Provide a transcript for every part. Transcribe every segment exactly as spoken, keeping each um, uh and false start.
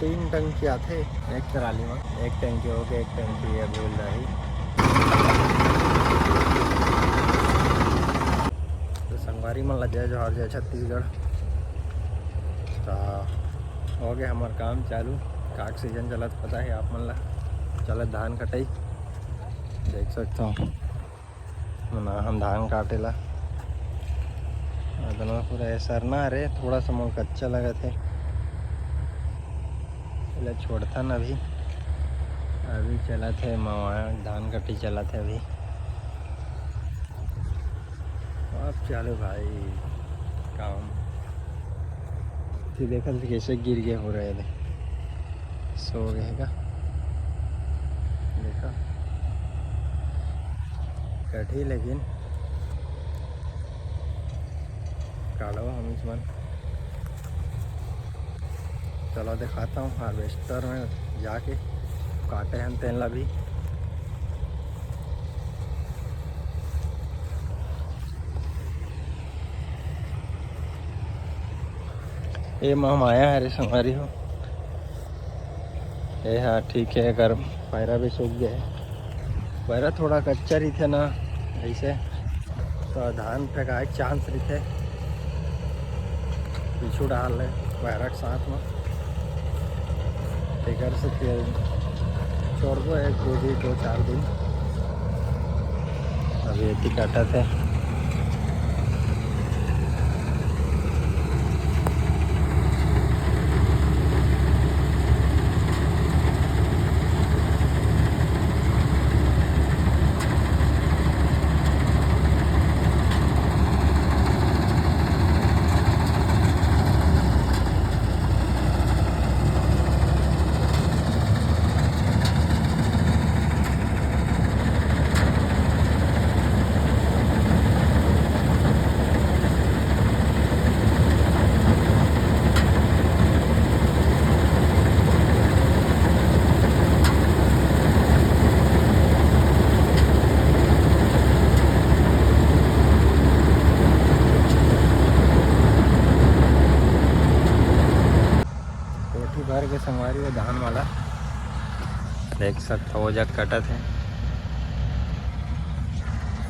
तीन टंकी आथे एक ट्राली में, एक टंकी हो गए, एक टंकी अभी उल रही। तो संगवारी मन ला जय जोहार, जय छत्तीसगढ़। तो हो गए हमार काम चालू। काक सीजन चलत पता है आप मन ला, चलत धान कटाई, देख सकता हूँ। मना हम धान काटे ला। अदना पूरा ए सरना, अरे थोड़ा सा मोर कच्चा लगत है, एला छोड़थन अभी। अभी चलत है मवा, धान कटी चलत है अभी। अब चालू भाई काम। तू देखत कैसे गिर गया हो रहा है, सो गए का। देखा, कटी लेकिन काढ़ो हम इस मन। चलो दिखाता हूँ हार्वेस्टर में जाके, काटे हैं तेन ला भी। ये मा हम आया है रे संगवारी हो। ये हाँ ठीक है, अगर पैरा भी सूख गया है, पैरा थोड़ा कच्चा रहिथे ना, ऐसे तो धान फेंकाए के चांस रहिथे। पीछू डाल ले पैरा के साथ में, तेकर से फिर छोड़बो एक दो दिन, दो चार दिन। अभी एती काटत है। कोठी भर के संगवारी हो धान वाला, देख सकथो वो जग कटत है।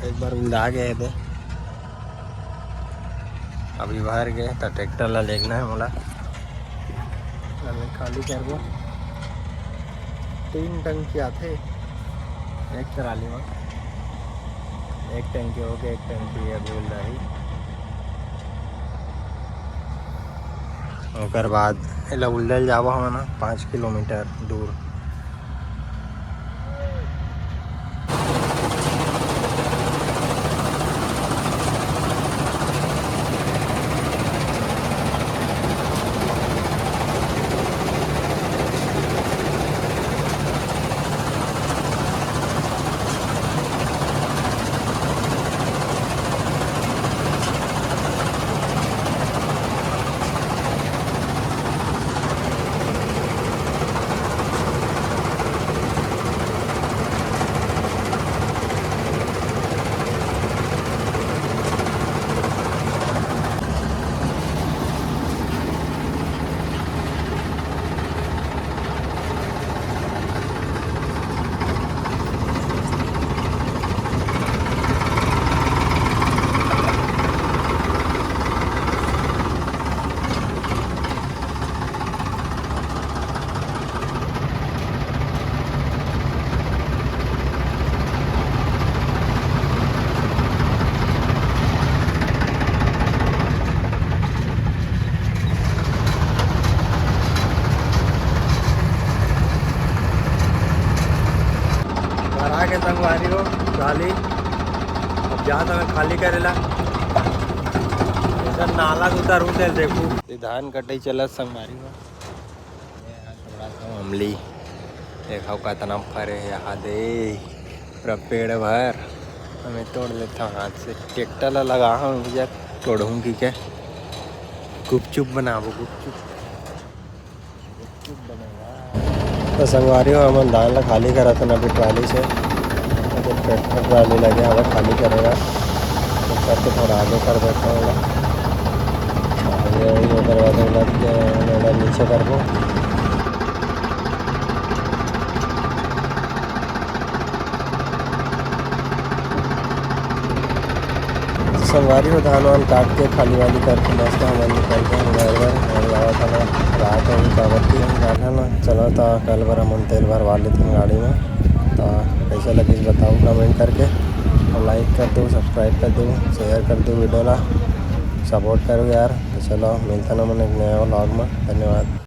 एक बार उलदा गए थे, अभी बाहर गए तो ट्रैक्टर ला लेगना है मोला। अभी खाली करबो। तीन टंकी आथे एक ट्राली में, एक टंकी हो गए, एक टंकी अभी उल रही। ओकर बाद एला उल्दल जाबो हमन पाँच किलोमीटर दूर। भरा के संगवारी हो ट्राली। अब जात हमें खाली करेला। इधर नाला के उतारू तेल देखू। ये धान कटाई चलत संगवारी हो। ये हा थोड़ा सा अमली। देखो कितना फरे है यहाँ दे। पूरा पेड़ भर। हमें तोड़ लेता हूँ हाथ से। ट्रैक्टर ला लगा हूँ भैया, तोड़हूँ की क्या? गुपचुप बनाबो, गुपचुप। तो संगवारी हो, हमन धान ला खाली करत हन अभी ट्राली से। अभी ट्रैक्टर ट्राली लगे हवे खाली करे बर। तो करके थोड़ा आगे कर देता हूँ। आगे वही ओकर बाद ओला, ओला नीचे करबो। संगवारी हो, धान वान काट के खाली वाली करके मस्त हमन निकल के घर बर। घर जावत हन, रात हो गे काबर कि जाना ना। चलो त कल बर हमन तेल भरवा लेथन गाड़ी में। त कैसे लगिस बताओ comment करके, और like कर दो, subscribe कर दो, share कर दो video ला, support करो यार। तो चलो मिलथन हमन एक नया vlog में, धन्यवाद।